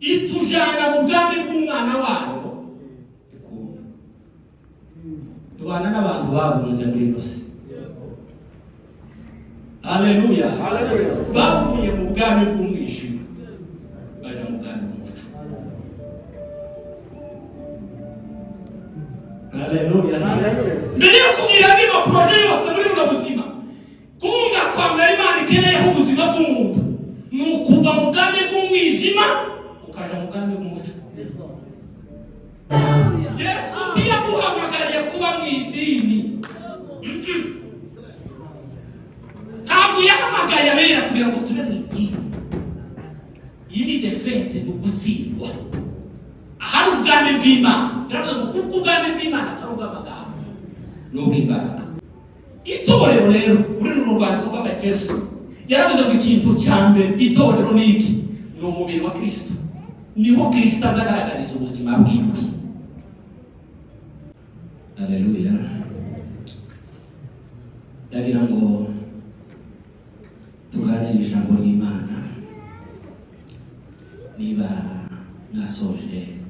Itujana mu bwami bw'umwana wayo ikunda. Tubana n'abantu babunze muri ino si. Haleluya! Bavuye mu bwami bw'umwijima baja mu bwami bw'umuco. Haleluya! Mbere yo kugira andi ma projets yose muri buno buzima, kubunga kwa mbere Imana ikeneyeho ubuzima bw'umuntu ni ukuva mu bwami bw'umwijima ukaja mu bwami bw'umuco. Yesu ntiyaguhamagariye kuba mu idini. Ntabwo yahamagaye abera kugira ngo tube mu idini. Iyi ni défaite, ni ugutsindwa. Ahari ubwami bw'Imana, biravuga ngo kuko ubwami bw'Imana atari ubw'amagambo, ni ubw'imbaraga. Itorero rero, muri runo rwandiko rw'Abefeso yaravuze ngo ikintu cya mbere, itorero ni iki? Ni umubiri wa Kristo, niho Kristo azagaragariza ubuzima bwiwe. Haleluya! Ndagira ngo tuganire ijambo ry'Imana. Niba mwasoje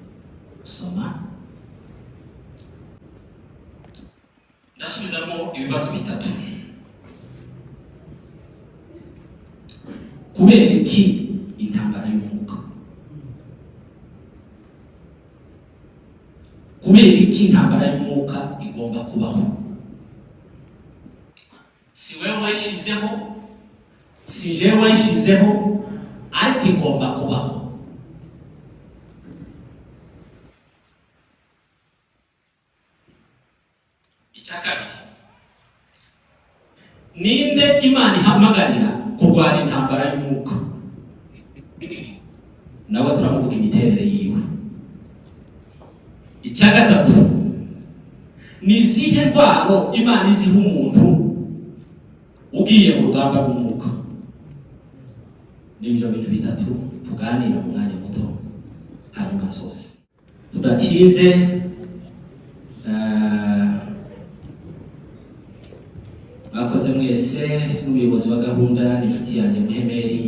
gusoma, ndasubizamo ibibazo bitatu. Kubera iki intambara y'umwuka? Kubera iki intambara y'umwuka igomba kubaho? Si wewe wayishizeho, si jewe wayishizeho, ariko igomba kubaho. Icya kabiri, ninde Imana ihamagarira kurwana intambara y'umwuka? Nawe turamuvuga imiterere yiwe. Icya gatatu, ni izihe ntwaro Imana iziha umuntu ugiye mu rugamba rw'umwuka? Nibyo bintu bitatu tuganira mu mwanya muto, hanyuma sose tudatinze. Mwakoze mwese, n'umuyobozi wa gahunda n'inshuti yanjye Muhemeri,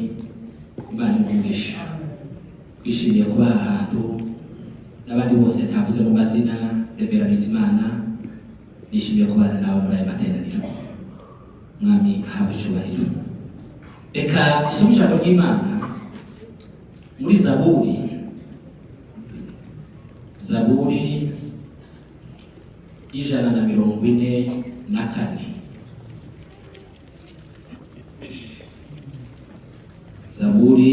Imana imugisha. Twishimiye kuba aha hantu n'abandi bose ntavuze mu mazina. Reverend Bizimana, nishimiye kubana nawe muri aya materaniro. Mwami ahabwe icyubahiro. Reka dusome ijambo ry'Imana muri Zaburi, Zaburi 144. Zaburi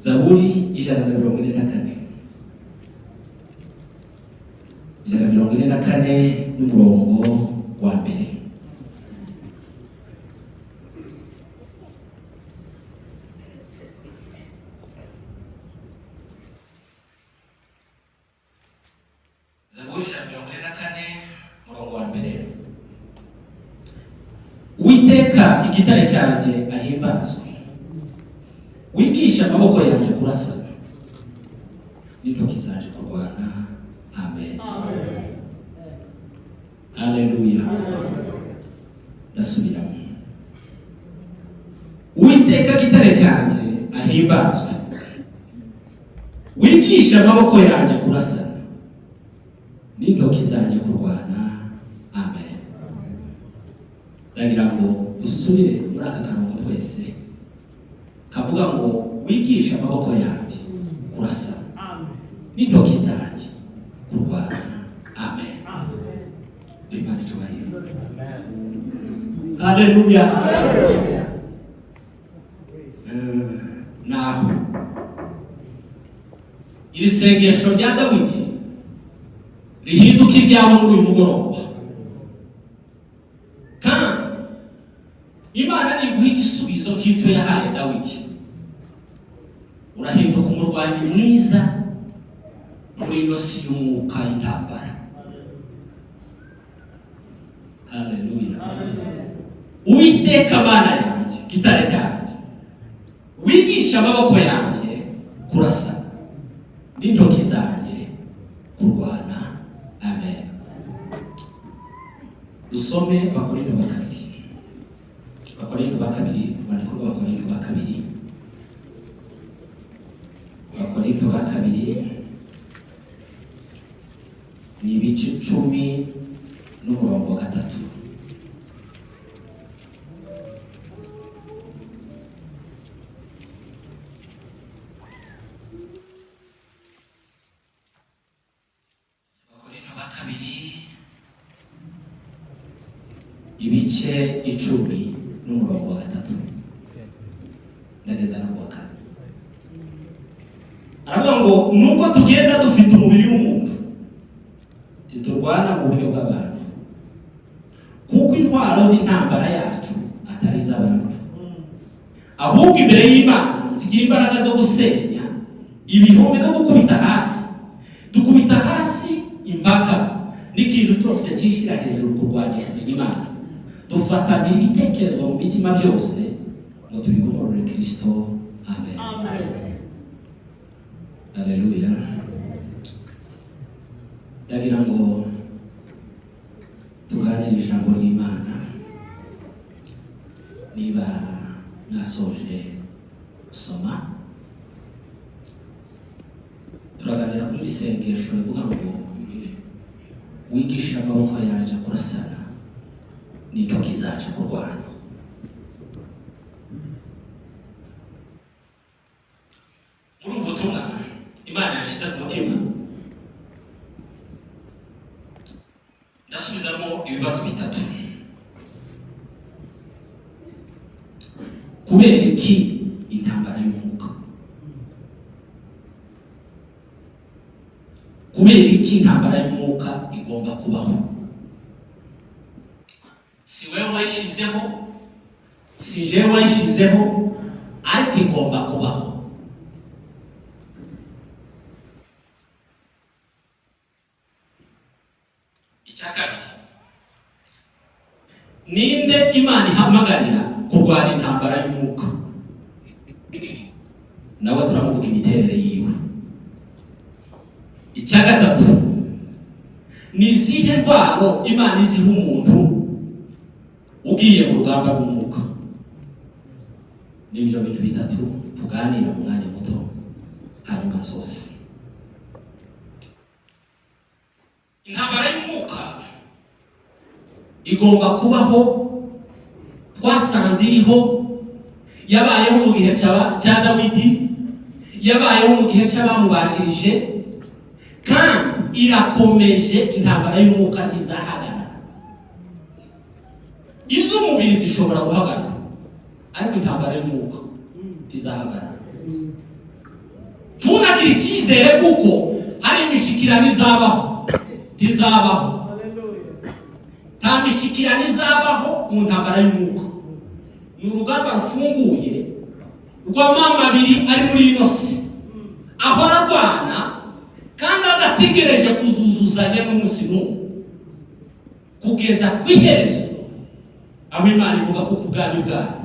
Zaburi 144, 144 n'umurongo wa mbere. Zaburi 144, umurongo wa mbere. Uwiteka igitare cyanjye ahimbazwe, wigisha amaboko yanjye kurasana n'intoki zanje kurwana. Amen. Haleluya! Ndasubiramo. Uwiteka gitare cyanjye ahimbazwe, wigisha amaboko yanjye kurasana n'intoki zanjye kurwana. Amen. Ndagira ngo dusubire muri aka karongo twese, kavuga ngo wigisha amaboko yanjye kurasana n'intoki zanjye kurwana. Amen. Imana icyubahiro. Haleluya! Naho iri sengesho rya Dawidi rihinduka iryawe muri uyu mugoroba, kandi Imana niguha igisubizo nk'icyo yahaye Dawidi, urahinduka umurwanyi mwiza muri ino si y'umwuka y'intambara. Haleluya! Uwiteka Mana yanjye, gitare cyanjye, wigisha amaboko yanjye kurasana n'intoki zanjye kurwana. Amen. Dusome Abakorinto ba kabiri, Abakorinto ba kabiri, urwandiko rw'Abakorinto ba kabiri, Abakorinto ba kabiri ni ibice 10 n'umurongo wa 3. Abakorinto ba kabiri, ibice 10 n'umurongo wa 3, ndageza no ku wa 4. Aravuga ngo nubwo tugenda dufite umubiri w'umuntu, ntiturwana mu buryo bw'abantu, kuko intwaro z'intambara yacu atari iz'abantu, ahubwo imbere y'Imana zigira imbaraga zo gusenya ibihome no gukubita hasi. Dukubita hasi impaka n'ikintu cyose cyishyira hejuru kurwanya kumenya Imana, dufata ibitekerezo mu mitima byose ngo tubigomorore Kristo. Amen. Haleluya. Ndagira ngo tuganire ijambo ry'Imana. Niba mwasoje gusoma, turaganira kuri iri sengesho rivuga ngo wigisha amaboko yanjye kurasana n'intoki zanje kurwana. Muri ubu butumwa Imana yashyize ku mutima, ndasubizamo ibibazo bitatu. Kubera iki intambara y'umwuka? Kubera iki intambara y'umwuka igomba kubaho? Si wewe wayishyizeho, si jewe wayishyizeho, ariko igomba kubaho. Icya kabiri, ninde Imana ihamagarira kurwana intambara y'umwuka? Nawe turamuvuga imiterere yiwe. Icya gatatu, ni izihe ntwaro Imana iziha umuntu ugiye mu rugamba rw'umwuka? Ni ibyo bintu bitatu tuganira mu mwanya muto, hanyuma sose. Intambara y'umwuka igomba kubaho, twasanze iriho, yabayeho mu gihe cya Dawidi, yabayeho mu gihe cy'abamubanjirije, kandi irakomeje. Intambara y'umwuka ntizahagarara. Iz'umubiri zishobora guhagarara, ariko intambara y'umwuka ntizahagarara. Ntunagire icyizere kuko hari imishikirano izabaho, ntizabaho. Nta mishikirano izabaho mu ntambara y'umwuka. Ni urugamba rufunguye rw'amama abiri ari muri ino si, ahora arwana kandi adategereje kuzuzuzanya n'umunsi n'umwe, kugeza ku iherezo aho Imana ivuga ko ubwami bwayo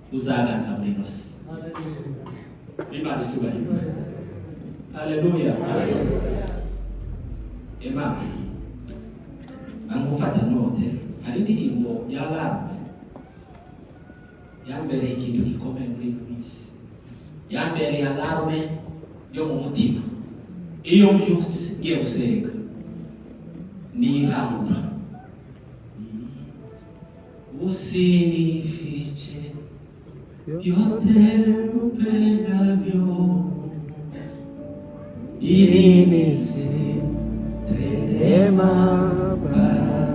buzaganza muri ino si. Imana icyubahiro. Haleluya. Ema angufata note, hari indirimbo ya Lambe yambereye ikintu gikomeye muri ino minsi, yambereye alarme yo mu mutima. Iyo mbyutse ngiye gusenga ninkangura: usinifiche vyote upendavyo ili nisitende mabaya,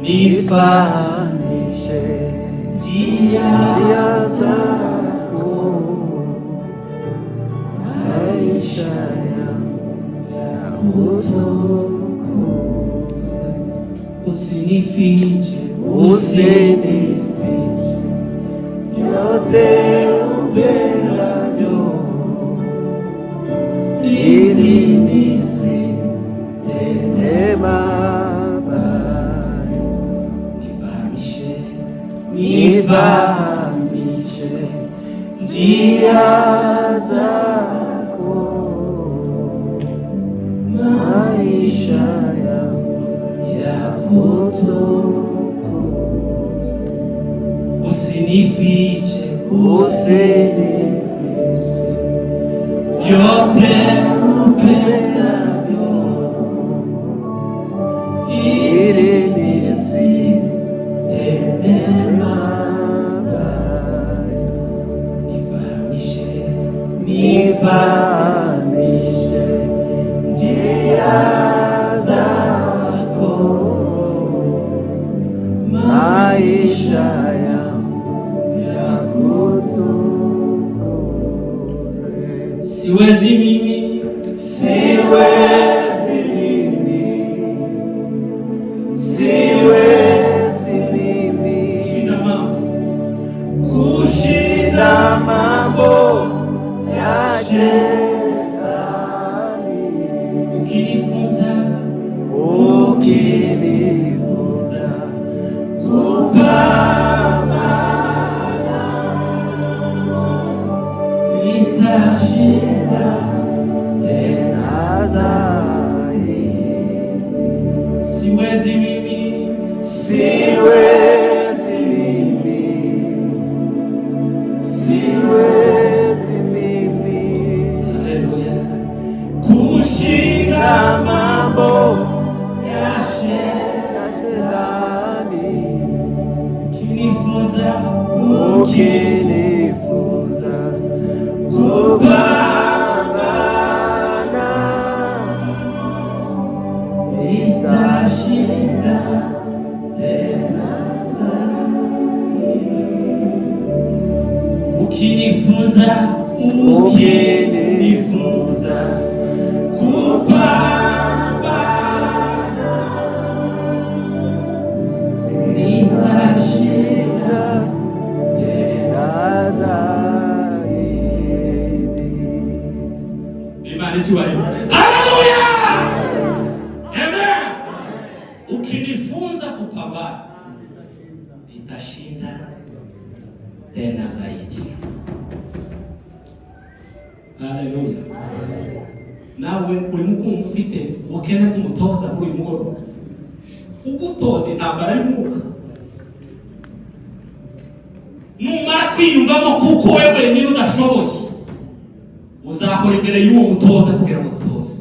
nifahamishe njia njia zako, maisha yangu yakutukuze. Usinifiche, Usinifiche vyote upendavyo, ili nisitende mabaya. Nifahamishe njia zako, maisha yangu yakutukuze. Usinifiche, Usinifiche vyote upendavyo, ili nisitende mabaya. Nifahamishe, Nifahamishe njia zako, maisha yangu yakutukuze. Siwezi mimi, Siwezi mimi, siwezi mimi kushinda mambo kushinda mambo ya shetani. Ukinifunza, Ukinifunza kupambana, nitashinda tena zaidi. Siwezi mimi, Siwezi mimi, siwezi mimi haleluya, kushinda mambo ya shetani. Ukinifunza, Ukinifunza kupambana, nitashinda tena zaidi. Ukinifunza, Ukinifunza kupambana, nitashinda tena zaidi. Imana icyubahiro. Haleluya! Amen. Ukinifunza kupambana, nitashinda tena zaidi. Haleluya. Nawe urimo kumva ufite ubukene bw'umutoza muri uyu mugoroba, ugutoza intambara y'umwuka. Numara kwiyumvamo kuko wowe wenyine udashoboye, uzahora imbere y'uwo mutoza kugira ngo agutoze.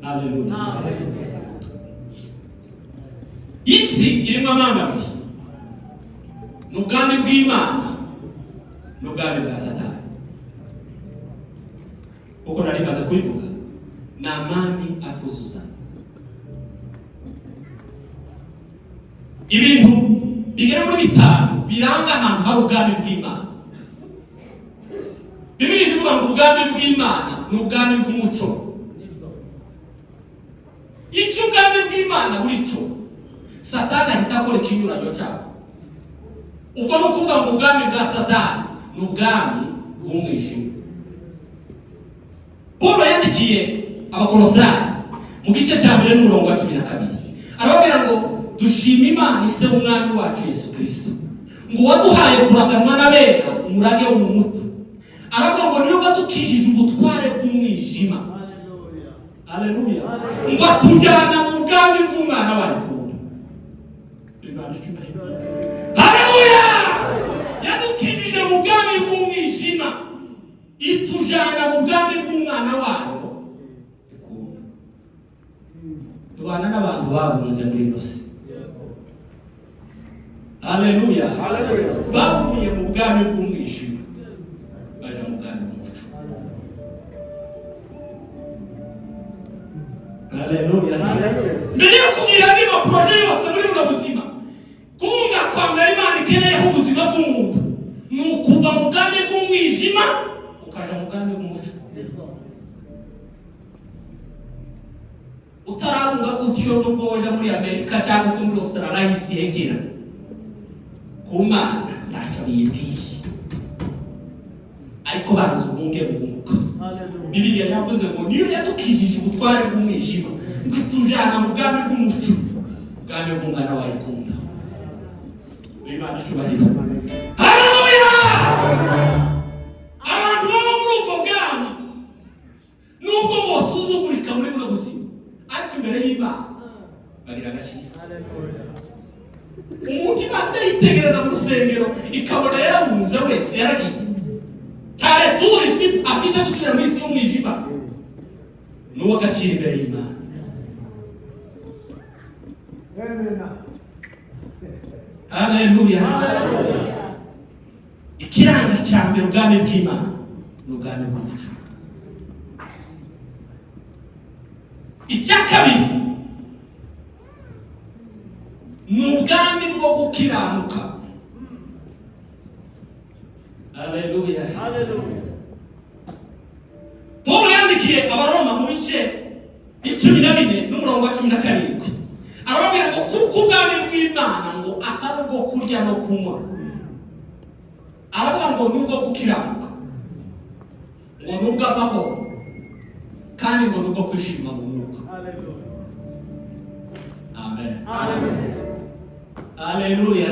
Haleluya. Isi irimo amanga abiri: ni ubwami bw'Imana n'ubwami bwa Satani. Uko nari maze kubivuga, ni amami atuzuza. Ibintu bigera muri bitanu biranga ahantu hari ubwami bw'Imana. Bibiliya ivuga ngo ubwami bw'Imana ni ubwami bw'umuco. Icyo ubwami bw'Imana buri cyo, Satani ahita akora ikinyuranyo cyabo. Ubwo ni ukuvuga ngo ubwami bwa Satani ni ubwami bw'umwijima. Paul yandikiye Abakolosayi mu gice cya 1 n'umurongo wa 12, arababwira ngo: "Dushima Imana, Ise w'Umwami wacu Yesu Kirisito, ngo waduhaye kuraganwa n'abera umurage wo mu mucyo." Aravuga ngo niyo wadukijije ubutware bw'umwijima, haleluya, ngo atujyana mu bwami bw'Umwana wayo. Haleluya! Yadukijije mu bwami bw'umwijima, itujyana mu bwami bw'Umwana wayo. Tubana n'abantu babunze muri rusi. Haleluya! Bavuye mu bwami bw'umwijima baja mu bwami bw'umuco. Haleluya! Mbere yo kugira andi ma projets yose muri buno buzima, kubunga kwa mbere Imana ikeneyeho ubuzima bw'umuntu ni ukuva mu bwami bw'umwijima ukaja mu bwami bw'umuco. Utarabunga gutyo, nubwo woja muri Amerika cyangwa se muri Australia, isi yegera ku Mana ntacyo biyibwiye. Ariko banza ubunge bunguka. Bibiliya yavuze ngo niyo yadukijije ubutware bw'umwijima, ngo itujana mu bwami bw'umuco, ubwami bw'Umwana wayikunda. Imana icubahiro. Haleluya! Abantu baba muri ubwo bwami, nubwo bosuzugurika muri buno buzima, ariko imbere y'Imana bagira agaciro. Umuntu Imana yitegereza mu rusengero ikabona yarabuze wese, yaragiye, nta retour afite gusubira mu isi y'umwijima, ni uw'agaciro imbere y'Imana. Amen. Haleluya! Ikiranga cya mbere ubwami bw'Imana ni ubwami bw'umuco. Icya kabiri ni ubwami bwo gukiranuka. Haleluya! Paul yandikiye Abaroma mu bice 14 n'umurongo wa 17, arababwira ngo kuko ubwami bw'Imana ngo atari ubwo kurya no kunywa, aravuga ngo ni ubwo gukiranuka, ngo ni ubw'amahoro, kandi ngo ni ubwo kwishima mu mwuka. Amen. Haleluya!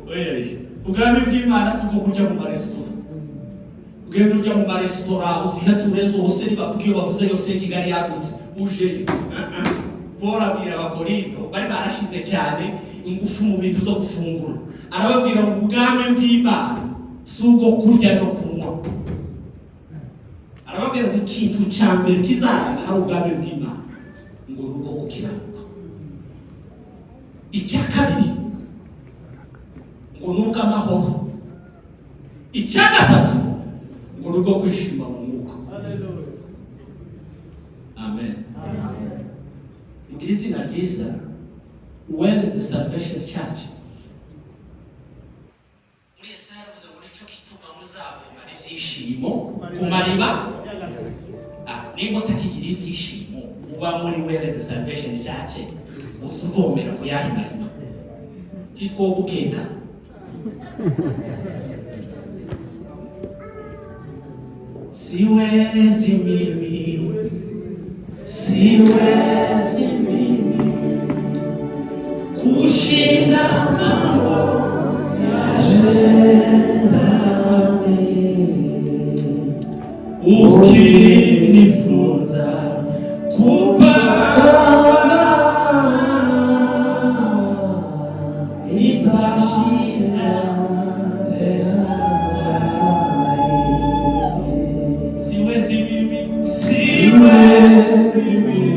Oye, ubwami bw'Imana si ubwo kurya mu maresitora. Ugenda urya mu maresitora, uzihature zose, nibavuga iyo bavuze yose, Kigali yagutse, ujeyo. Paul abwira Abakorinto bari barashize cyane ingufu mu bintu zo gufungura, arababwira ngo ubwami bw'Imana si ubwo kurya no kunywa. Arababwira ngo ikintu cya mbere kizaranga hari ubwami bw'Imana ngo ni ubwo gukiranuka. Icya kabiri ngo ni ubw'amahoro. Icya gatatu ngo ni ubwo kwishima mu mwuka. Amen. Mugira izina ryiza, Where is the Salvation Church. Muri Yesaya yaravuze ngo nicyo gituma muzavoma ibyishimo ku mariba. Ah, nimba utakigira ibyishimo uba muri Where is the Salvation Church, uza uvomera ku yahe mariba? Titwo gukeka. Siwezi mimi, siwezi mimi kushinda mambo ya shetani, ukinifunza kupambana, nitashinda tena zaidi. Siwezi mimi, siwezi mimi,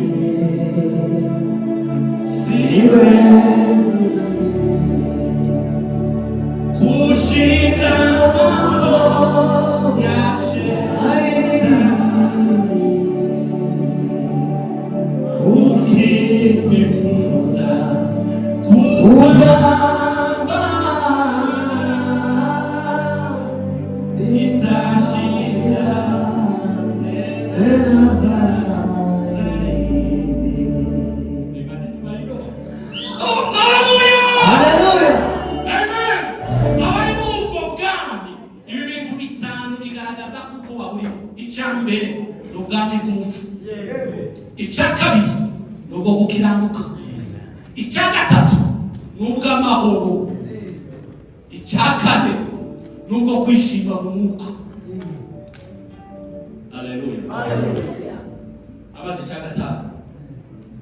siwezi kushinda mambo ya shetani, ukinifunza kupambana, nitashinda tena zaidi. Oh, hallelujah! Hallelujah. Amen. Abari muri ubwo bwami, ibi bintu bitanu bigaragaza kuko baburimo. Icya mbere ni ubwami bw'umuco. Icya kabiri ni ubwo gukiranuka. Icya gatatu ni ubw'amahoro. Icya kane ni ubwo kwishima mu mwuka. Haleluya! Abaza icya gatanu,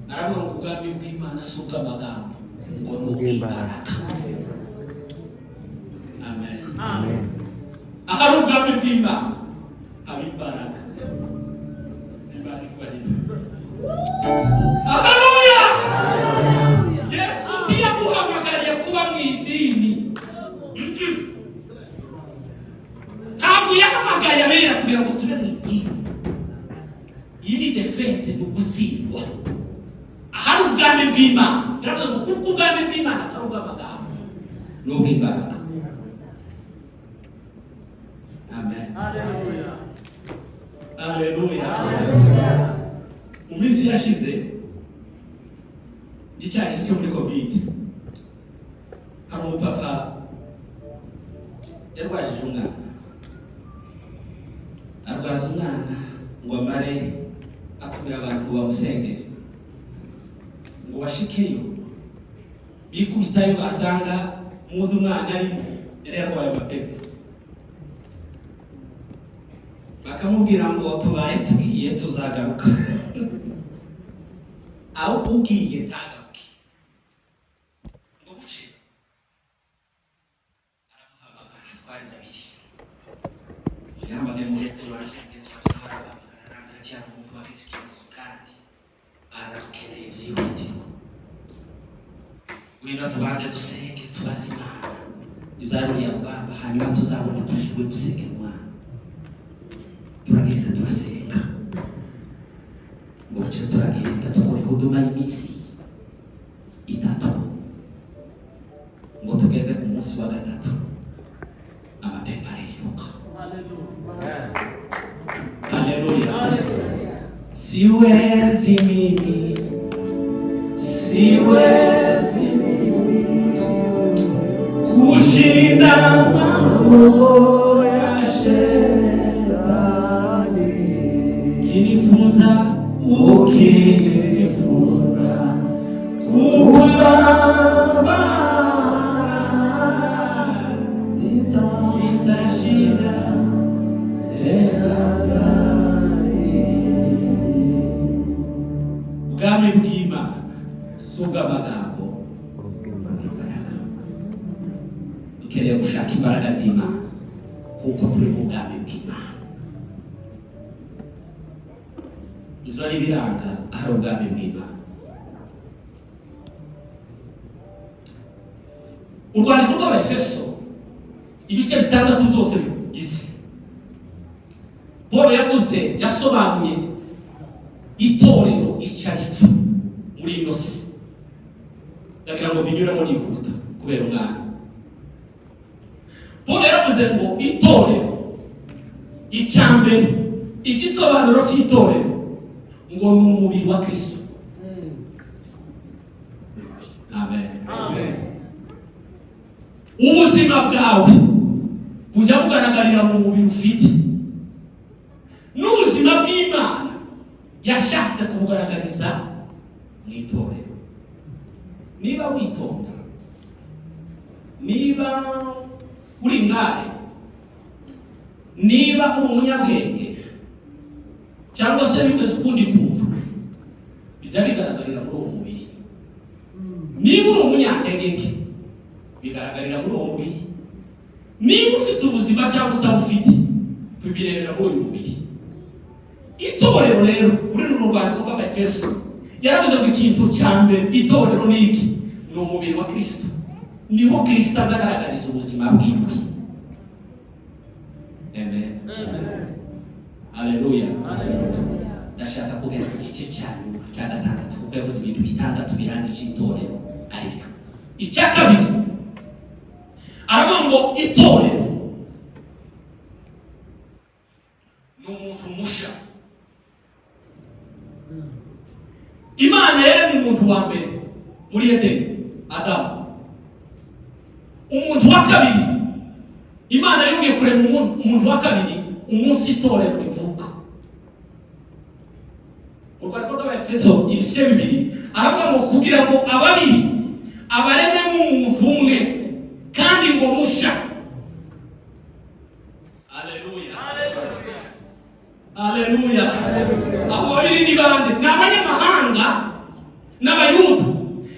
aravuga ngo ubwami bw'Imana si ubw'amagambo, ngo ni ubw'imbaraga. Amen. Amen. Ahari ubwami bw'Imana haba imbaraga. Imana icubahiro. Haleluya! Yesu ntiyaguhamagariye kuba mu idini. Ntabwo yahamagaye abera kugira ngo tube mu idini. Iyi ni défaite, ni ugutsindwa. Ahari ubwami bw'Imana, biravuga ngo kuko ubwami bw'Imana atari ubw'amagambo, ni ubw'imbaraga. Amen. Haleluya! Mu minsi yashize, icyaha cyo muri COVID, hari umupapa yarwajije umwana, arwaza umwana ngo amare atumira abantu ngo bamusengere, ngo bashikeyo. Bikubitayo basanga mundi umwana arimo yari yarwaye amapepo, bakamubwira ngo tubaye tugiye tuzagaruka. Aho ugiye ntagaruke. Ngo buce aramuhamagara, twari babiri, yahamagaye mugenzi wanje. Mugenzi wanje aramuhamagara, arambwira ati hari umuntu wagize ikibazo kandi aradukeneye byihutirwa, ngwino tubanze dusenge, tubaze Imana ibyari uriya rugamba, hanyuma tuzabone tujwe gusengera umwana. Turagenda turasenga, ngo buce turagenda dukora ihuduma y'iminsi 3. Ngo tugeze ku munsi wa gatatu, amapepo ariruka. Haleluya! Siwezi mimi, siwezi mimi kushinda mambo ya shetani, ukinifunza, ukinifunza kupambana, nitashinda tena zaidi. Ubwami bw'Imana si ubw'amagambo, imbaraga. Dukeneye gushaka imbaraga z'Imana kuko turi mu bwami bw'Imana. Ibyo ni ibiranga ahari ubwami bw'Imana. Urwandiko rw'Abefeso, ibice 6 byose bigize, Paul yavuze, yasobanuye itorero icyo ari cyo muri ino si. Ndagira ngo binyuremo nihuta kubera umwanya. Paul yaravuze ngo itorero, icya mbere, igisobanuro cy'itorero ngo ni umubiri wa Kristo. Amen. Ubuzima bwawe bujya bugaragarira mu mubiri ufite, n'ubuzima bw'Imana yashatse kubugaragariza mu itorero. Niba witonda, niba uri intwari, niba uri umunyabwenge, cyangwa se bimeze ukundi kuntu, bijya bigaragarira muri uwo mubiri. Niba uri umunyantegenke, bigaragarira muri uwo mubiri. Niba ufite ubuzima cyangwa utabufite, tubirebera muri uyu mubiri. Itorero rero, muri runo rwandiko rw'Abefeso, yaravuze ngo ikintu cya mbere itorero ni iki? Ni umubiri wa Kristo. Niho Kristo azagaragariza ubuzima bwiwe. Amen, haleluya. Ndashaka kugera ku gice cya nyuma cya gatandatu, kuko yavuze ibintu 6 biranga itorero ariryo. Icya kabiri, aravuga ngo itorero ni umuntu musha. Imana yaremye umuntu wa mbere muri Edeni, Adamu. Umuntu wa kabiri, Imana yongeye kurema umuntu wa kabiri umunsi itorero rivuka. Mu rwandiko rw'Abefeso ibice 2, aravuga ngo kugira ngo ababiri abarememo umuntu umwe kandi ngo musha. Haleluya, haleluya! Abo babiri ni bande? Ni abanyamahanga n'Abayuda.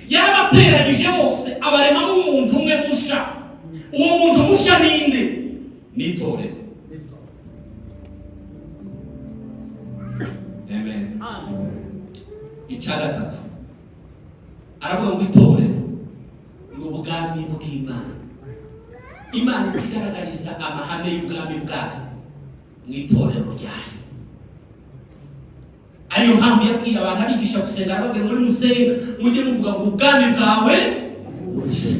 Yarabateranyije bose, abaremamo umuntu umwe musha. Uwo muntu musha ninde? Ni itorero. Amen. Icya gatatu, aravuga ngo itorero ni ubwami bw'Imana. Imana izigaragariza amahame y'ubwami bwayo mu itorero ryayo. Ariyo mpamvu yabwiye abantu abigisha gusenga, arababwira ngo nimusenga mujye muvuga ngo ubwami bwawe buze.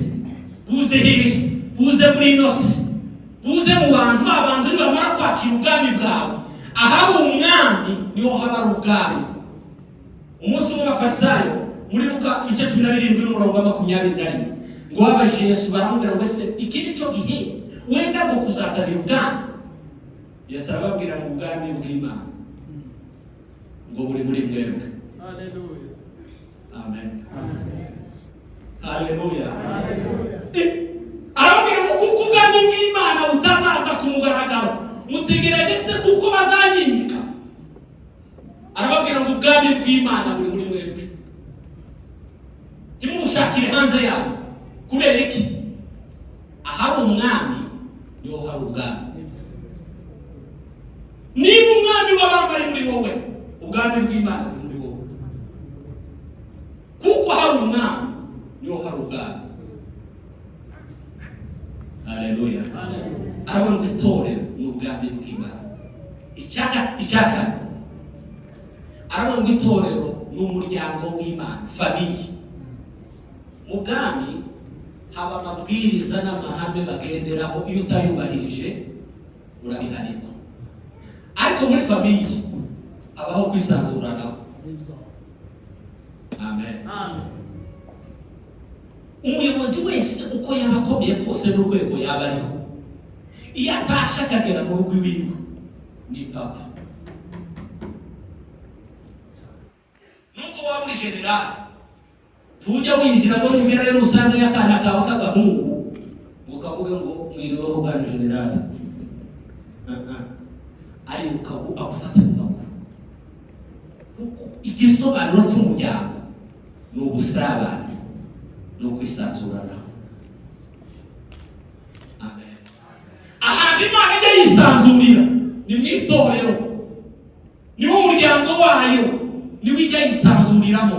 Buze hehe? Buze muri ino si, buze mu bantu. Ba bantu nibamara kwakira ubwami bwawe, ahari umwami niho haba ari ubwami. Umunsi umwe Abafarisayo, muri Luka ibice 17 n'umurongo wa 21, ngo babajije Yesu, baramubwira ngo ese iki ni cyo gihe wenda ngo kuzazanira ubwami? Yesu arababwira ngo ubwami bw'Imana ngo buri muri mwebwe. Amen. Haleluya. Arababwira ngo kuko ubwami bw'Imana butazaza ku mugaragaro, mutegereje se kuko bazanyimika? Arababwira ngo ubwami bw'Imana buri muri mwebwe, ntimumushakire hanze yabo. Kubera iki? Ahari umwami niho hari ubwami. Niba umwami w'abami ari muri wowe, ubwami bw'Imana buri muri wowe, kuko hari umwami niho hari ubwami. Haleluya. Arabona ngo itorero ni ubwami bw'Imana. Icyakane, arabona ngo itorero ni umuryango w'Imana, famille. Mu bwami haba amabwiriza n'amahame bagenderaho, iyo utayubahirije urabihanirwa. Ariko muri famille habaho kwisanzuranaho. Amen. Umuyobozi wese, uko yaba akomeye kose n'urwego yaba ariho, iyo atashe akagera mu rugo iwiwe, ni papa. Nubwo waba uri generali, tujya winjira ngo nugerayo usange akana kawe k'agahungu ngo kavuge ngo "Mwiriweho bwana generali." Ariruka agufata mu maguru, kuko igisobanuro cy'umuryango ni ubusabane, ni ukwisanzuranaho. Amen. Ahantu Imana ijya yisanzurira ni mu itorero, niwo muryango wayo, niwo ijya yisanzuriramo.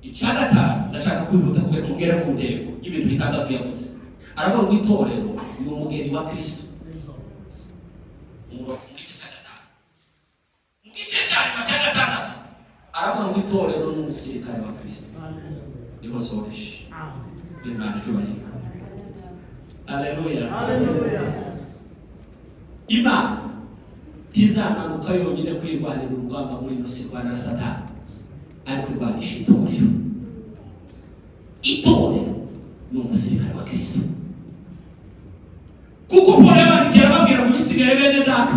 Icya gatanu, ndashaka kwihuta kubera umugere ku ntego y'ibintu bitandatu yavuze. Aravuga ngo itorero ni umugeni wa Kristo. Mu gice cya gatanu, mu gice cya nyuma cya gatandatu, aravuga ngo itorero ni umusirikare wa Kristo. Niho nsoreje. Imana icyubahiro. Haleluya. Imana ntizamanuka yonyine kwirwanira urugamba muri ino si irwana na Satani, ariko irwanisha itorero. Itorero ni umusirikare wa Kristo, kuko Paul yabandikiye arababwira ngo bisigaye, bene data,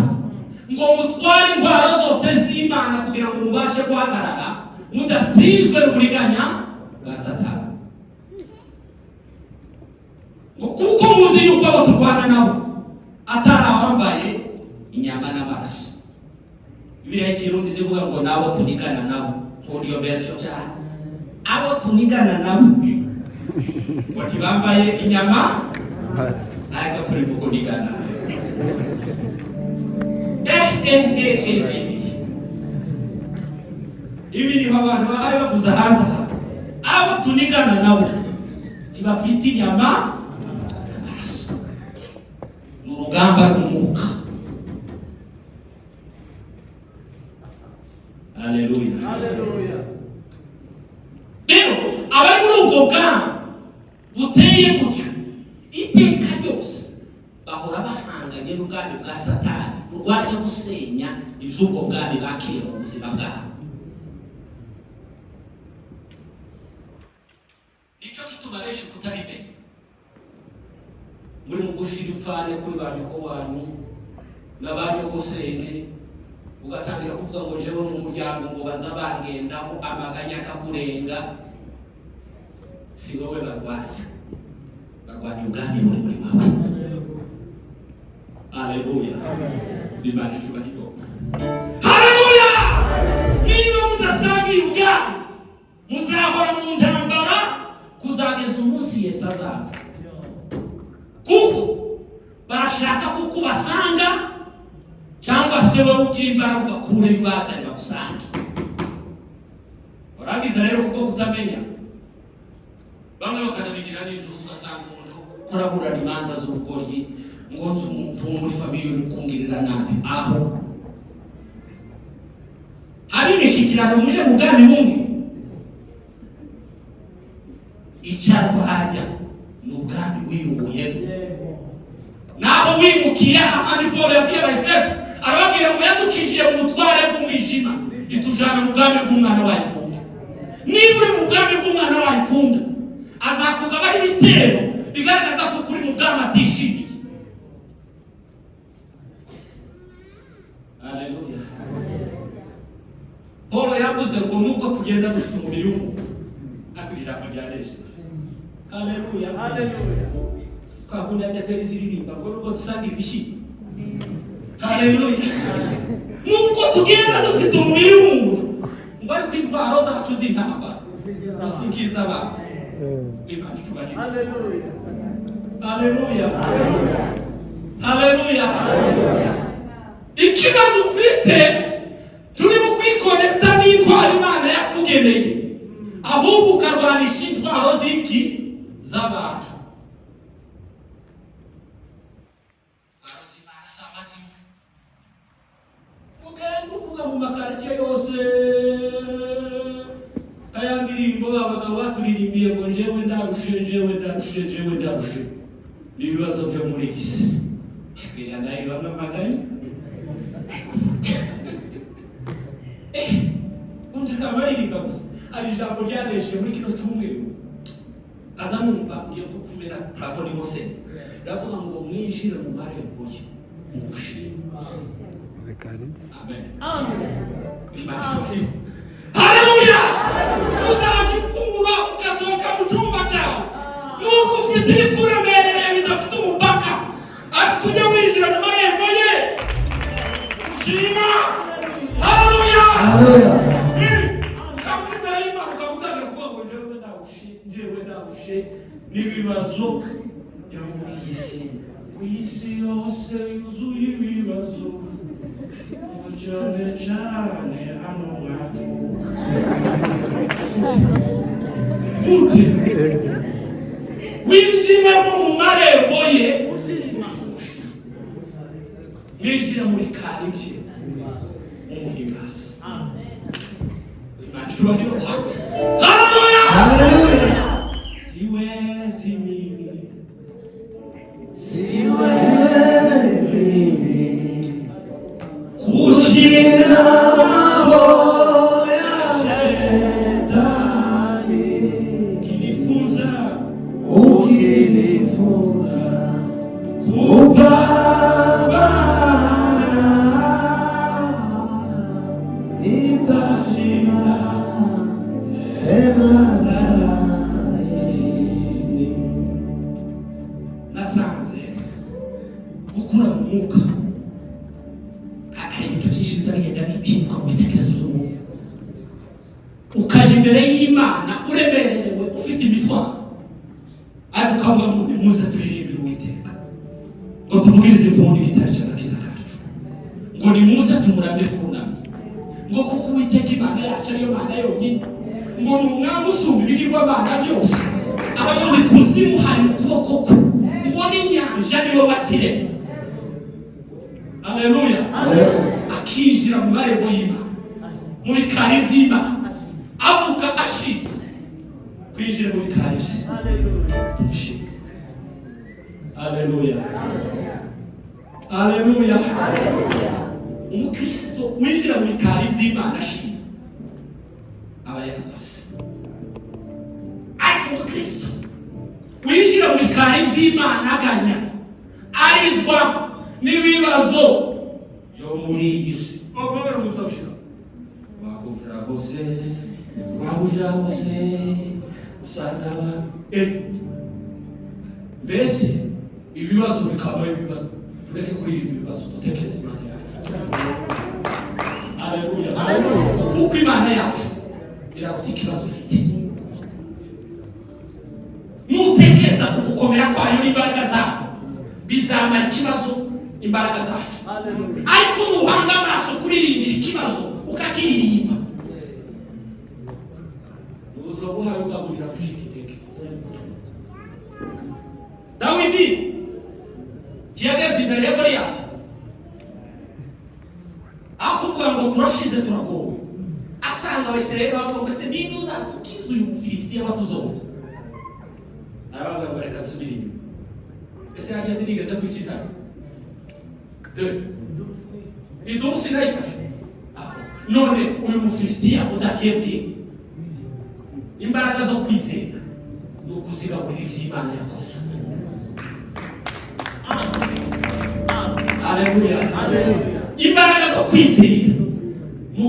ngo mutware intwaro zose z'Imana kugira ngo mubashe guhagarara mudatsinzwe n'uburiganya bwa Satani, ngo kuko muzi yuko abo turwana nabo atari abambaye inyama n'amaraso. Bibiliya y'Ikirundi zivuga ngo nabo tunigana nabo. Nkunda iyo version cyane. Abo tunigana nabo ngo ntibambaye inyama, ariko turi mu kunigana. eh eh eh eh eh Ibi niho abantu bahari bavuze hanze aha. Abo tunigana nabo ntibafite inyama n'amaraso, ni urugamba rw'umwuka. Haleluya. Rero abari muri ubwo bwami buteye gutyo, iteka ryose bahora bahanganye n'ubwami bwa Satani burwanya gusenya iby'ubwo bwami bakiriye mu buzima bwabo. Nicyo gituma benshi kutabimenya, muri mu gushira imfane kuri ba nyoko wanyu na ba nyogosenge, ugatangira kuvuga ngo jewe mu muryango ngo baza bangendaho, amaganya akakurenga. Si wowe barwanya, barwanya ubwami buri muri wawe. Haleluya. Imana icyubahiro. Haleluya. Niba mudasangiye ubwami, muzahora mu ntambara kuzageza umunsi Yesu azaza, kuko barashaka kuko ubasanga, cyangwa se wowe ugira imbaraga ubakureyo ubazane bagusange. Warangiza rero kubwo kutamenya, bamwe bakanabigira n'inzuzi, ugasanga umuntu kuraburana imanza z'ubugoryi ngo nzi umuntu wo muri famille uri kungirira nabi. Aho hari imishyikirano muje mu bwami bumwe, icyarwanya ni ubwami wiyubuyemo naho wimukiye. Ahandi Paul yabwiye Abaefeso, arababwira ngo yadukijije mu butware bw'umwijima, itujana mu bwami bw'umwana wayo ikunda. Niba uri mu bwami bw'umwana wayo ikunda, azakugabaho ibitero bigaragaza ko uri mu bwami atishimiye. Haleluya. Paul yavuze ngo nubwo tugenda dufite umubiri w'umuntu, ariko ijambo ryareje. Haleluya! Haleluya. Kwa kundi ADEPR ziririmba ngo nubwo dusanga ibishyimbo. Haleluya! Nubwo tugenda dufite umubiri w'umuntu, ngo ariko intwaro zacu z'intambara usingiza abantu. Imana itubahirize. Haleluya. Haleluya, haleluya! Ikibazo ufite, turi mu kwikonekita n'intwaro Imana yakugeneye, ahubwo ukarwanisha intwaro z'iki? Z'abantu. Intwaro z'Imana si amazina. Ugenda uvuga mu makaritsiye yose aya ndirimbo abagabo baturirimbiye ngo "Njyewe ndarushe, njyewe ndarushe, njyewe ndarushe n'ibibazo byo muri iyi si." Biriya nayo bamwe amaganya, undi akaba aririmba gusa. Hari ijambo ryareshe muri kino cyumweru, aza numva ngiye kumera plafond y'umuse, ndavuga ngo mwinjire mu marembo ye mushime. Amen. Amen. Imana ishimwe. Haleluya! Uzajya ufungura ugasohoka mu cyumba cyawe, nubwo ufite ibikuremereye bidafite umupaka, ariko ujya winjira mu marembo ye ushima. Haleluya! Haleluya. Ukaba uri imbere y'Imana, ukaba utangira kuvuga ngo "Njyewe ndawushe, njyewe ndawushe n'ibibazo byo muri iyi si." Ku isi yose yuzuye ibibazo, cyane cyane hano iwacu. Gute winjiramo mu marembo ye, mwinjire muri kari bye umuhimbaza. Imana icyubahiro. Haleluya! Haleluya. Siwezi mimi, Siwezi mimi kushinda mambo ya shetani, ukinifunza ukinifunza kupambana, nitashinda tena zaidi. Nasanze gukura mu mwuka hari ibintu byinshi biza bigenda bihinduka mu bitekerezo by'umuntu. Ukaja imbere y'Imana uremerewe, ufite imitwaro, ariko ukavuga ngo "Nimuze turirimbire Uwiteka, ngo tuvugirize impundu igitare cy'agakiza kacu, ngo nimuze tumuramye twunamye, ngo kuko Uwiteka Imana yacu ariyo Mana yonyine, ngo ni umwami usumba ibigirwamana byose, abo mu ikuzimu hari mu kuboko kwe, ngo n'inyanja niwe wasiremye." Aleluya! Akinjira mu marembo y'Imana, mu bikari by'Imana, avuga ashima. Kwinjira mu bikari bye tumushime. Aleluya, aleluya! Umukristo winjira mu bikari by'Imana ashima aba yarakuze, ariko umukristo winjira mu bikari by'Imana aganya, arizwa n'ibibazo byo muri iyi si, wahuja hose, wahuja hose usanga mbese ibibazo bikaba ibibazo. Tureke kuririmba ibibazo, dutekereze Imana yacu. Aleluya! Kuko Imana yacu iraruta ikibazo ufite. Nutekereza ku gukomera kwayo n'imbaraga zayo, bizamara ikibazo imbaraga zacu. Ariko nuhanga amaso kuririmbira ikibazo, ukakiririmba, uza buhaye ugaburira gucika intege. Dawidi ntiyageze imbere ya Goliyati aho kuvuga ngo "Turashize, turagowe", asanga Abisirayeli bavuga ngo "Ese ninde uzadukiza uyu Mufilisitiya batuzonze?" Aravuga ngo "Reka nsubire inyuma. Ese yanjye sinigeze kwica intare? Dore idubu sinayifashe. Aho none uyu Mufilisitiya udakebwe?" Imbaraga zo kwizera ni ukuzigaburira ibyo Imana yakoze. Aleluya! Imbaraga zo kwizera ni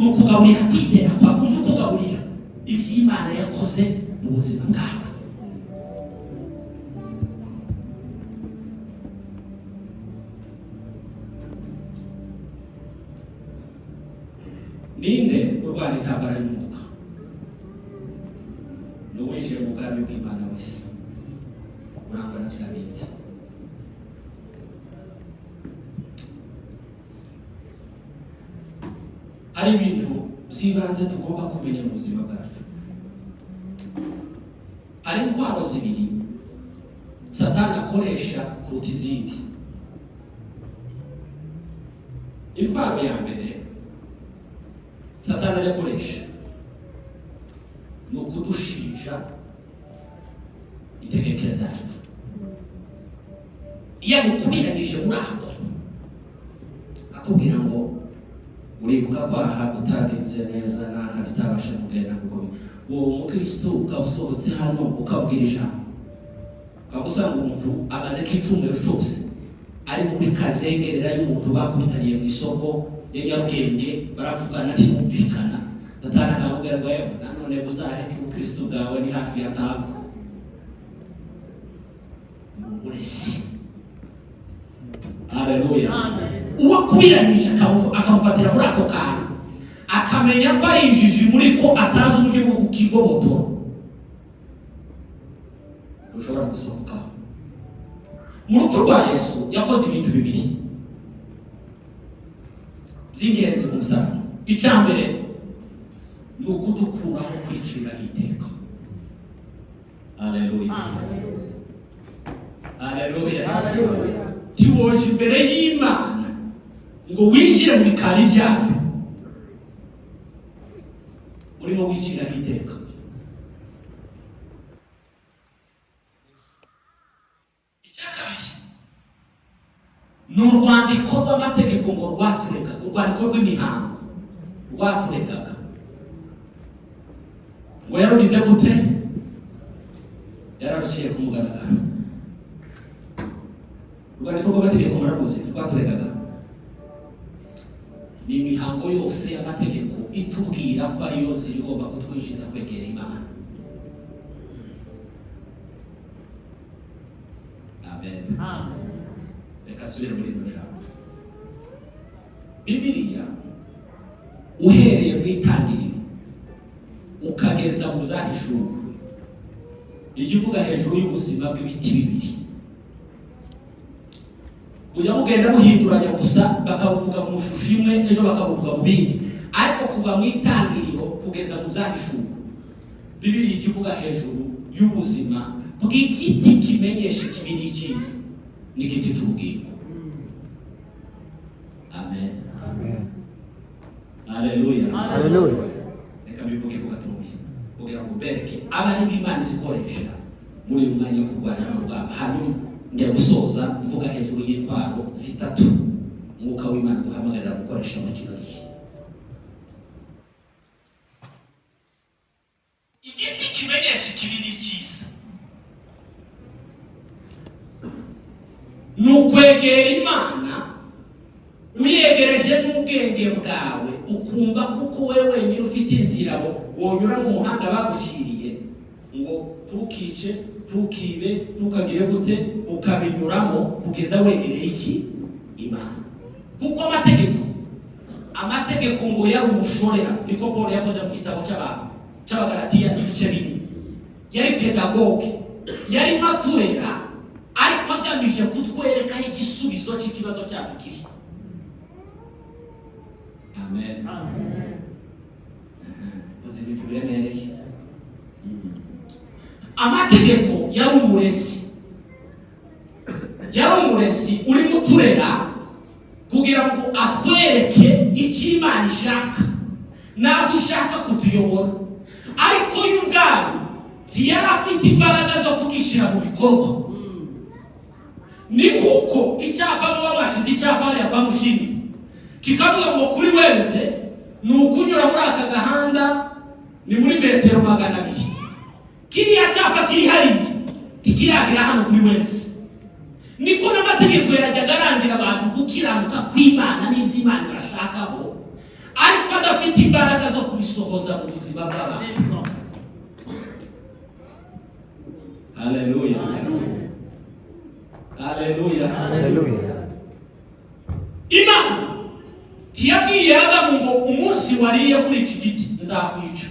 Ni ukugaburira kwizera kwawe, ujye ukugaburira iby'Imana yakoze mu buzima bwawe. Ninde urwana intambara y'umwuka? Ni uwinjiye mu bwami bw'Imana wese urangwa na bya bindi. Hari ibintu by'ibanze tugomba kumenya mu buzima bwacu. Hari intwaro zibiri Satani akoresha kuruta izindi. Intwaro ya mbere Satani ajya akoresha ni ukudushinja intege zacu. Iyo agukubiranyije muri ako, akubwira ngo uribuka ko aha utagenze neza n'aha bitabasha kugenda, kuko uwo mukristo ukaba usohotse hano ukabwira ijambo, ukaba usanga umuntu amaze k'icyumweru cyose ari muri kazengerera y'umuntu bakubitaniye mu isoko ya Nyarugenge, baravugana ntibumvikana. Satani akamubwira ngo yewe, nanone uzareke ubukristo bwawe ni hafi ya ntabwo. Ni uburezi. Haleluya! Uwo akubiranyije akamufatira muri ako kantu, akamenya ko ari injiji muri ko, atazi uburyo bwo kukigobotora, ushobora gusohokaho. Mu rupfu rwa Yesu yakoze ibintu bibiri by'ingenzi mu musaraba. Icya mbere ni ukudukuraho kwicira iteka. Haleluya, haleluya! Ntiwoje imbere y'Imana ngo winjire mu bikari byayo urimo wiciraho iteka. Icya kabiri ni urwandiko rw'amategeko ngo rwaturegaga, urwandiko rw'imihango rwaturegaga, ngo yarugize gute? Yararuciye ku mugaragaro. Urwandiko rw'amategeko muraruzi rwaturegaga, ni imihango yose y'amategeko itubwira ko ariyo nzira igomba kutwinjiza kwegera Imana. Amen. Reka nsubire muri rino jambo. Bibiliya, uhereye mu Itangiriro ukageza mu Zahishuwe, ijya ivuga hejuru y'ubuzima bw'ibiti bibiri. Bujya bugenda buhinduranya gusa, bakabuvuga mu shusho imwe, ejo bakabuvuga mu bindi, ariko kuva mu Itangiriro kugeza mu Zahishuwe, Bibiliya ijya ivuga hejuru y'ubuzima bw'igiti kimenyesha ikibi n'icyiza n'igiti cy'ubugingo. Amen. Amen. Haleluya! Hallelujah. Reka mbivuge ku gatoya kugira ngo bereke abari b'Imana izikoresha muri uyu mwanya wo kurwanya urugamba, hanyuma njya gusoza mvuga hejuru y'intwaro zitatu Umwuka w'Imana duhamagarira gukoresha muri kino gihe. Igiti kimenyesha ikibi n'icyiza ni ukwegera Imana uyegereje n'ubwenge bwawe, ukumva kuko wowe wenyine ufite inzira wonyura mu muhanda baguciriye ngo ntukice, ntukibe, ntukagire gute, ukabinyuramo kugeza wegereye iki? Imana. Kuko amategeko ngo yari umushorera, niko Paul yavuze mu gitabo cy'abantu cy'Abagalatiya ibice 4. Yari pédagogue, yari maturera, ariko agamije kutwereka aho igisubizo cy'ikibazo cyacu kiri. Amen. Uzi ibintu biremereye. Amategeko yari umurezi, yari umurezi urimo uturera kugira ngo atwereke icyo Imana ishaka n'aho ishaka kutuyobora, ariko yo ubwayo ntiyari afite imbaraga zo kugishyira mu bikorwa. Ni kuko icyapa muba mwashyize icyapa hariya kwa Mushimi kikavuga ngo kuri wese ni ukunyura muri aka gahanda, ni muri metero 200. Kiriya cyapa kiri hariya ntikiragera hano kuri wese. Niko n'amategeko yajyaga arangira abantu gukiranuka kw'Imana n'iby'Imana bashakaho, ariko adafite afite imbaraga zo kubisohoza mu buzima bw'abantu. Haleluya, haleluya! Haleluya. Imana ntiyabwiye Adamu ngo umunsi wariye kuri iki giti nzakwica.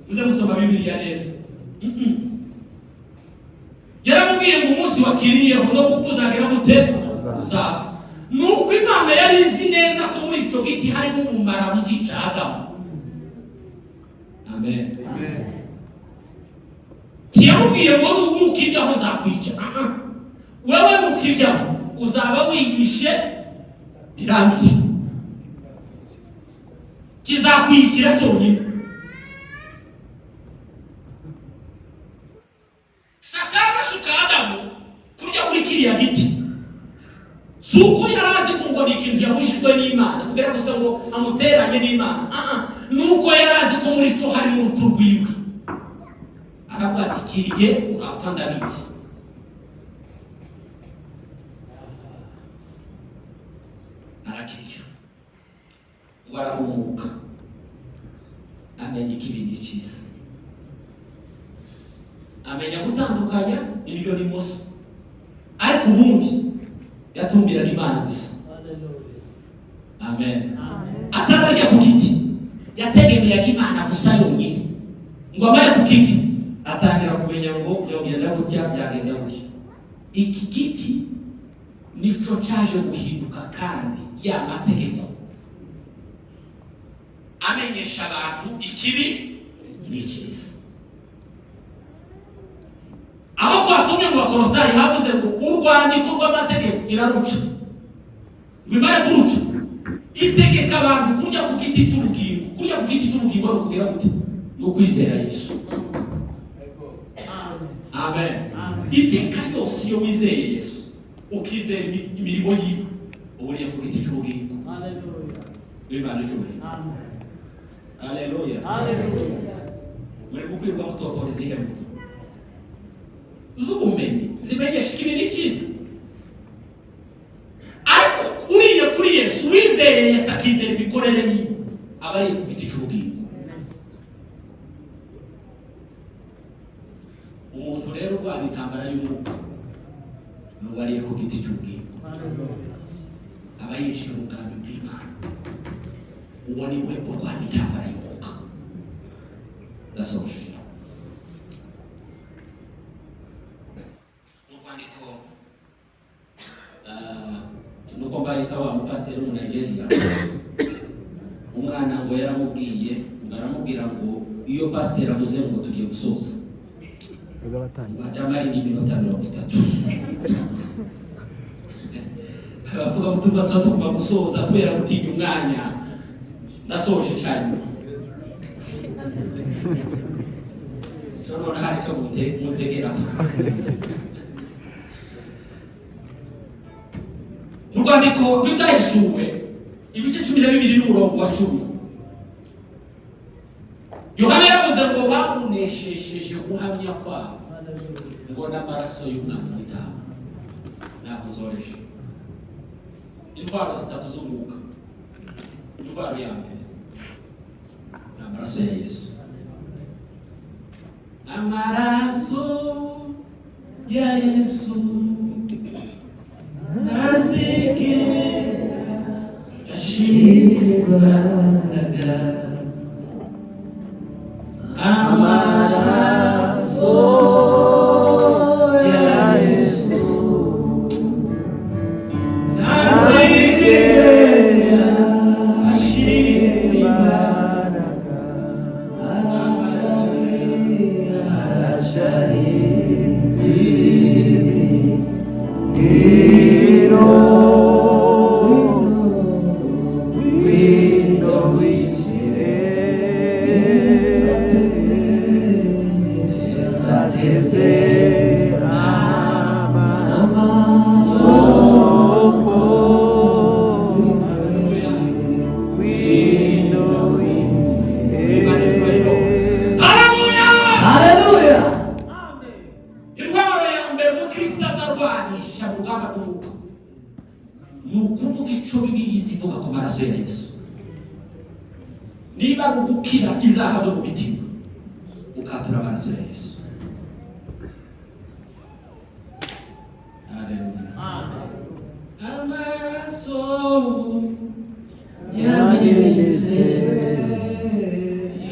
Muze musoma Bibiliya neza. Yaramubwiye ngo umunsi wakiriyeho no gupfa uzagira gute? Uzapfa. Ni uko Imana yari izi neza ko muri icyo giti harimo ubumara buzica Adamu. Amen. Ntiyamubwiye ngo nukiryaho nzakwica. Ah, ah. Wewe nukiryaho uzaba wiyishe, birangiye, kizakwicira cyonyine. Satani ashuka Adamu kurya kuri kiriya giti, si uko yari azi ko ngo ni ikintu yabujijwe n'Imana kugira gusa ngo amuteranye n'Imana. Ah, ah. Ni uko yari azi ko muri cyo harimo urupfu rwiwe. Aravuga ati: "Kirye urapfa, ndabizi." Arakirya, ngo arahumuka, amenya ikibi n'icyiza, amenya gutandukanya indyo n'imoso. Ariko ubundi yatumbiraga Imana gusa. Amen. Atararya ku giti yategemeyaga Imana gusa yonyine. Ngo amare ku giti atangira kumenya ngo byogenda gutya, byagenda gutya. Iki giti nico cyaje guhinduka kandi ya mategeko amenyesha abantu ikibi n'icyiza. Aho twasomye mu Bakorosayi havuze ngo urwandiko rw'amategeko iraruca, ngo imare kuruca itegeka abantu kurya ku giti cy'ubugingo. Kurya ku giti cy'ubugingo ni ukugira gute? Ni ukwizera Yesu. Amen. Iteka ryose iyo wizeye Yesu, ukizera imirimo yiwe, uba uriye ku giti cy'ubugingo. W'Imana icyubahiro. Haleluya! Muri gukwirwa mutotora izihe mbuto z'ubumenyi zimenyesha ikibi n'icyiza? Ariko uriye kuri Yesu, wizeye Yesu, akizera imikorere yiwe, aba ari ku giti cy'ubugingo. Umuntu rero urwana intambara y'umwuka ni uwariye ku giti cy'ubugingo, aba yinjiye mu bwami bw'Imana. Uwo ni we urwana intambara y'umwuka. Ndasoje. Mu rwandiko, nuko mbaye ka wa mupasiteri w'Umunigeria, umwana ngo yaramubwiye, ngo aramubwira ngo iyo pasiteri avuze ngo tugiye gusoza, ngo ajya indi minota 30. Abavugabutumwa tuba tugomba gusoza kubera gutinya umwanya. Ndasoje cyane. Cyo none hari icyo muntegeraho. Mu rwandiko rw'Ibyahishuwe, ibice 12 n'umurongo wa 10, Yohana yavuze ngo bamuneshesheje guhamya kwabo ngo n'amaraso y'Umwana w'Intama. Ntabwo zoreje. Intwaro zitatu z'umwuka. Intwaro ya mbere ni amaraso ya Yesu. Amaraso ya Yesu ntazigera ashirwaga. Amaraso ya Yesu ntazigera ashirwaga. Haleluya! Haleluya. Intwaro ya mbere umukristo azarwanisha mu rugamba rw'umwuka ni ukuvuga icyo Bibiliya ivuga ku maraso ya Yesu. Niba ari ugukira ibyaha byo mu mitima, ukatura amaraso ya Yesu. Haleluya. Amaraso yamenetse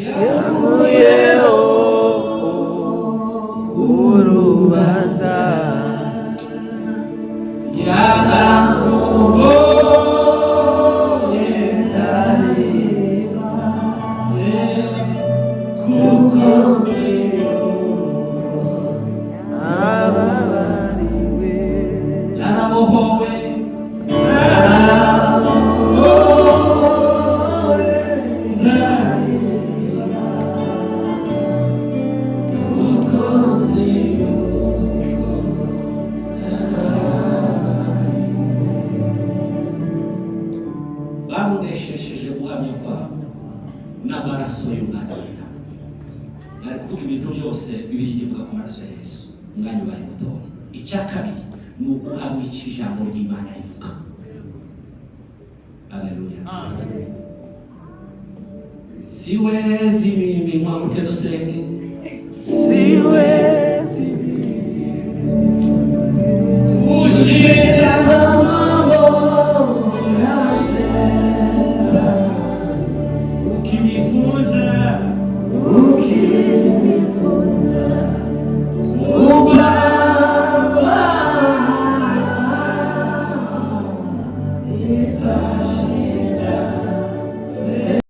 Yakuyeho urubanza. Yaramuboye ndareba, kuko nzi yuko ababariwe. Narabohowe, narabohowe ndareba, kuko nzi yuko bamuneshesheje guhamya kwabo n'amaraso y'umwana w'intama. Ari kuvuga ibintu byose Bibiliya ivuga ku maraso ya Yesu, umwanya ubaye mutoya. Icya kabiri ni uguhamya icyo ijambo ry'Imana rivuga. Aleluya. Siwezi mimi, mwamuke dusenge. Siwezi. Ushi